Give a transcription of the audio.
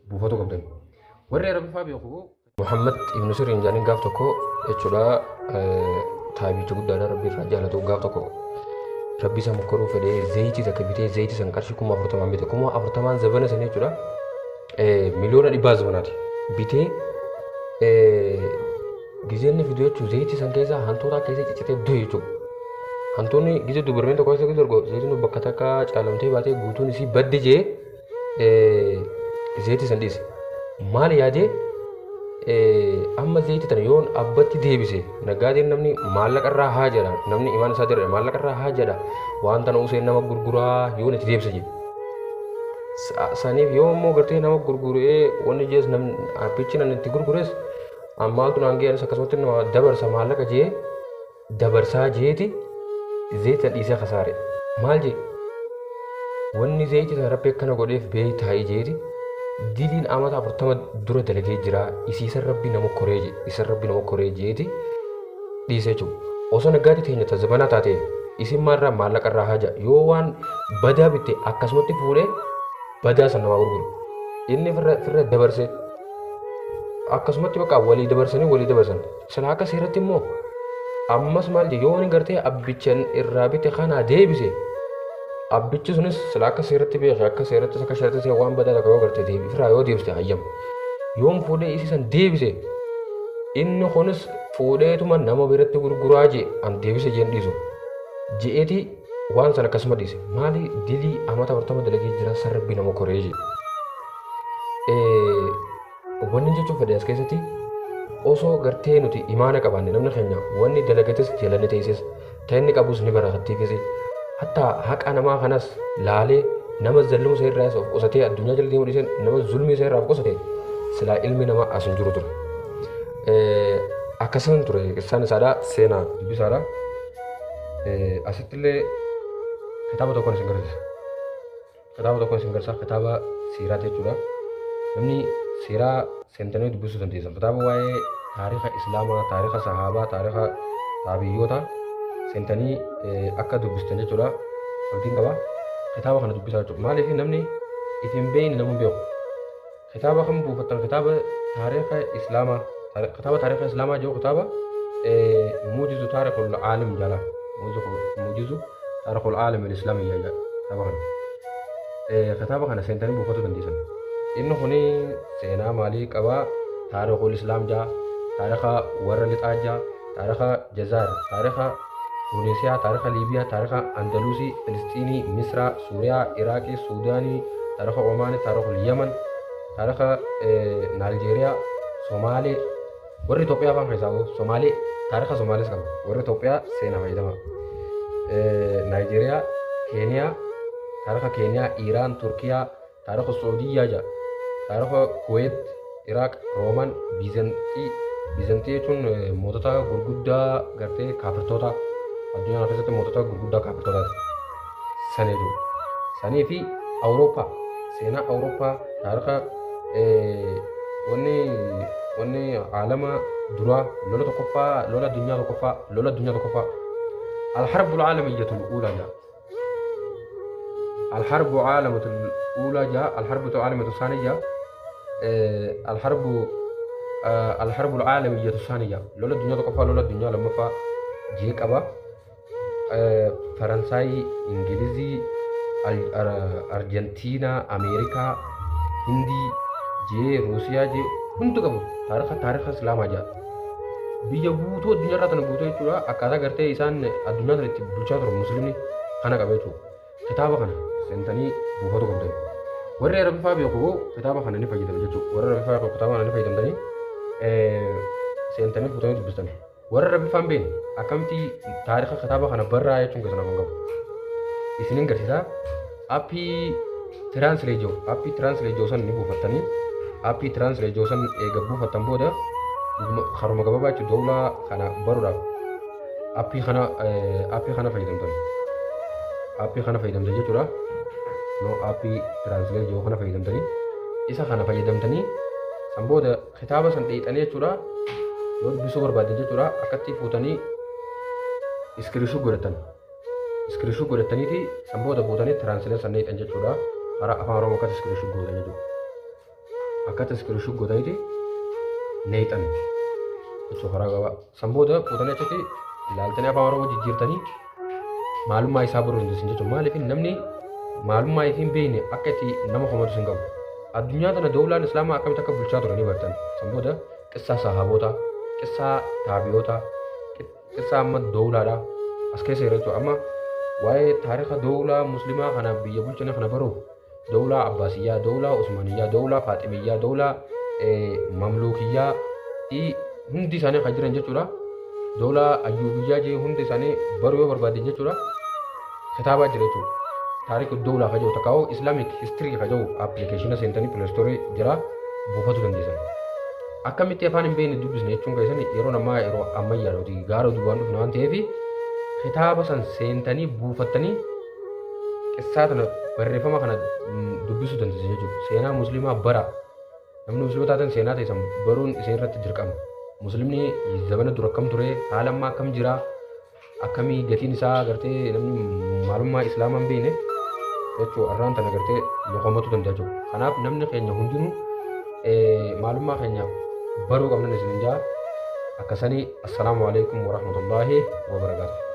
Buufatu qabdan. Warri Arabiffaa beeku Muhammad Ibn Siriin jedhaniin gaaf tokko jechuudha, taabicha guddaadha, Rabbi irraa jaalatu. Gaaf tokko Rabbi isa mokkoruu fedhee zayitii takka bitee, zayitii san qarshii 40,000 bite. 40,000 zabana san jechuudha 100,000,000 zabanaati. Bitee gizeenni fidu jechuun zayitii san keessa hantuuta keessa ciccitee du'e jechuudha. Hantuunni gizee dubarmeen tokko keessa gizee argu zayitiin bakka takka caalamtee baatee guutuun isii badde jee zayitii san dhiise. Maal yaadee? Amma zayitii tana yoon abbatti deebise, naggaadeen namni maallaqa irraa haa jedha, namni imaan isaa jedha, maallaqa irraa haa jedha, waan tana useen nama gurguraa yoon itti deebise jedhe. Saniif yoo immoo gartee nama gurguree wanni jees namni abbichi nan itti gurgures maaltu naan ga'e, anis akkasumatti nama dabarsa maallaqa jee dabarsaa jeeti zayitii san dhiisee kasaare. Maal jee? Wanni zayitii sana Rabbi akkana godheef beektaa jeeti, diliin amata 40 dura dalagee jira, isiisan Rabbi nama koree je, isan Rabbi nama koree jeeti dhiisee jechuudha. Osoo naggaadii teenya ta zabanaa taate isin maalirraa maallaqa irraa haja yoo waan badaa bitte akkasumatti fuudhee badaa san namaa gurguru. Inni firra dabarse akkasumatti bakka walii dabarsanii walii dabarsan. Sila akka seeratti immoo ammas maal je, yoo inni gartee abbichan irraa bite kanaa deebise, abbichi sunis sila akka seeratti beeke, akka seeratti akka seeratti waan badaa takka yoo garte deebi firraa yoo deebiste hayyama. Yoom fuudhee isii san deebise, inni kunis fuudheetuma nama biratti gurguraa jee an deebise jeen dhiisu je'eeti waan san akkasuma dhiise. Maali? Dilii amata 40 dalagee jira, san Rabbi nama koree jee. Wanni jechuun fedhe as keessatti, osoo gartee nuti imaana qabaanne, namni keenya wanni dalagates jalanni teesses ta'e inni qabus ni barakattiifis, hatta haqa namaa kanas laalee nama zallumu isa irraa of qusatee addunyaa jala deemuu dhiisee nama zulmii isa irraa of qusate, silaa ilmi namaa as hin jiru ture. Akkasumas ture qissaan isaadha, seenaa dubbisaadha. Asitti illee kitaaba tokkoon isin garsiisa. Kitaaba tokkoon isin garsiisa, kitaaba seeraati jechuudha. Namni seeraa seentanii dubbisuu dandeessan. Kitaaba waa'ee taariika Islaamaa, taariika sahaabaa, taariika taabiyyoota seentanii akka dubbistan jechuudha. Abdiin qaba. Kitaaba kana dubbisaa jechuudha. Maaliif? Namni if hin beekne nama hin beeku. Kitaaba kam buufattan? Kitaaba taariika Islaamaa, kitaaba taariika Islaamaa jiru, kitaaba Muujizu Taarikhul Aalim jala. Muujizu Taarikhul Aalim al-Islaamii jedha kitaaba kana. Kitaaba kana seentanii buufachuu dandeessan. Inni kuni seenaa maalii qabaa? Taarikhul Islaam jaa, taarika warra lixaa jaa, taarika Jazaar, taarika Tuunisiyaa, taarika Liibiyaa, taarika Andalusii, Filistiinii, Misraa, Suuriyaa, Iraaqii, Suudaanii, taarika Omaanii, taarikul Yaman, taarika Naaljeeriyaa, Somaalee, warri Itoophiyaa afaan keessaa hoo Somaalee, taarika Somaalees qaba. Warri Itoophiyaa seenaa fayyadama. Naayijeeriyaa, Keeniyaa, taarika Keeniyaa, Iiraan, Turkiyaa, taarika Suudiyyaa jaa, taarika Kuweet, Iraaq, Rooman, Biizanxii. Biizanxii jechuun mootota gurguddaa gartee kaafirtoota addunyaa kana keessatti mootota gurguddaa kaafirtootaati. Sana jechuudha. Sanii fi Awurooppaa, seenaa Awurooppaa, taarika wanni aalama duraa, lola tokkoffaa, lola addunyaa tokkoffaa, lola addunyaa tokkoffaa. Alharbu alaalamiyyatul uulaa jaa. Alharbu aalamatul uulaa jaa, alharbu aalamatu saaniyyaa, alharbu alaalamiyyatu saaniyyaa, lola addunyaa tokkoffaa, lola addunyaa lammaffaa jee qaba. Faransaay, Ingilizii, Arjentiinaa, Ameerikaa, Hindii jee, Ruusiyaa jee hundi qabu. Taarika Islaamaa jaa. Biyya guutuu addunyaa irraa tana guutuu jechuudha. Akkaataa gartee isaan addunyaa tana itti bulchaa turan musliimni kana qaba jechuudha. Kitaaba kana seentanii buufatu qabdan. Warri Arabiffaa beeku kitaaba kana ni fayyadamu jechuudha. Warri Arabiffaa beeku kitaaba kana ni fayyadamtanii seentanii fuutanii dubbistan. Warri Arabiffaa hin beekne akkamitti taarika kitaaba kana barraa jechuun keessan afaan qabu. Isinin garsiisaa, aappii Translate jiru. Aappii Translate jiru san ni buufattanii, aappii Translate jiru san eega buufattan booda haruma gabaabaa jechuudha, dawlaa kana baruudhaaf aappii kana fayyadamtan. Aappii kana fayyadamtan jechuudha. No, aappii Translate jiru kana fayyadamtanii, isa kana fayyadamtanii san booda kitaaba san dheeyxanii jechuudha. Yoo dubbisuu barbaaddan jechuudha, akkatti fuutanii screenshot godhatan. Screenshot godhataniiti san booda fuutanii translate san dheeyxan jechuudha. Karaa afaan Oromoo akkatti screenshot gootan jechuudha. Akkata screenshot gootaniiti neexan jechuudha karaa gabaa. San booda fuutanii achitti ilaaltanii afaan Oromoo jijjiirtanii maalummaa isaa baruu dandeessan jechuudha. Maaliif namni maalummaa ifii hin beekne akka itti nama komatu hin qabu. Addunyaa tana dawlaan Islaamaa akkamitti akka bulchaa turanii bartan. San booda qissaa sahaabootaa, qissaa taabiyootaa, qissaa amma dawlaadhaa as keessa jira jechuudha. Amma waa'ee taarika dawlaa muslimaa kana biyya bulchanii kana baruuf dawlaa Abbaasiyyaa, dawlaa Usmaniyyaa, dawlaa Faaximiyyaa, dawlaa Mamluukiyyaa fi hundi isaanii kan jiran jechuudha. Dawlaa Ayyuubiyyaa jee hundi isaanii baruu yoo barbaadde jechuudha. Kitaabaa jira jechuudha. Taarika dawlaa kan jiru takkaa'u Islamic history kan jiru appilikeeshina seentanii Play Store jira buufachuu dandeessan. Akkamitti afaan hin beekne dubbisne jechuun keessan yeroo namaa yeroo ammayyaa gaara duubaan dhufne waan ta'eef kitaaba san seentanii buufattanii qissaa tana barreeffama kana dubbisuu dandeessan jechuudha. Seenaa musliimaa bara. Namni musliima taatan seenaa ta'e baruun isin irratti dirqama. Muslimni zamana dura akkam ture, haala ammaa akkam jira, akkamii gatiin isaa gartee namni maalummaa islaamaa hin beekne jechuudha. Arraan tana gartee lokomatu danda'a jechuudha. Kanaaf namni keenya hundinuu maalummaa keenya baruu qabnan isin jaa. Akkasanii assalaamu alaikum warahmatullaahi wabarakaatuh.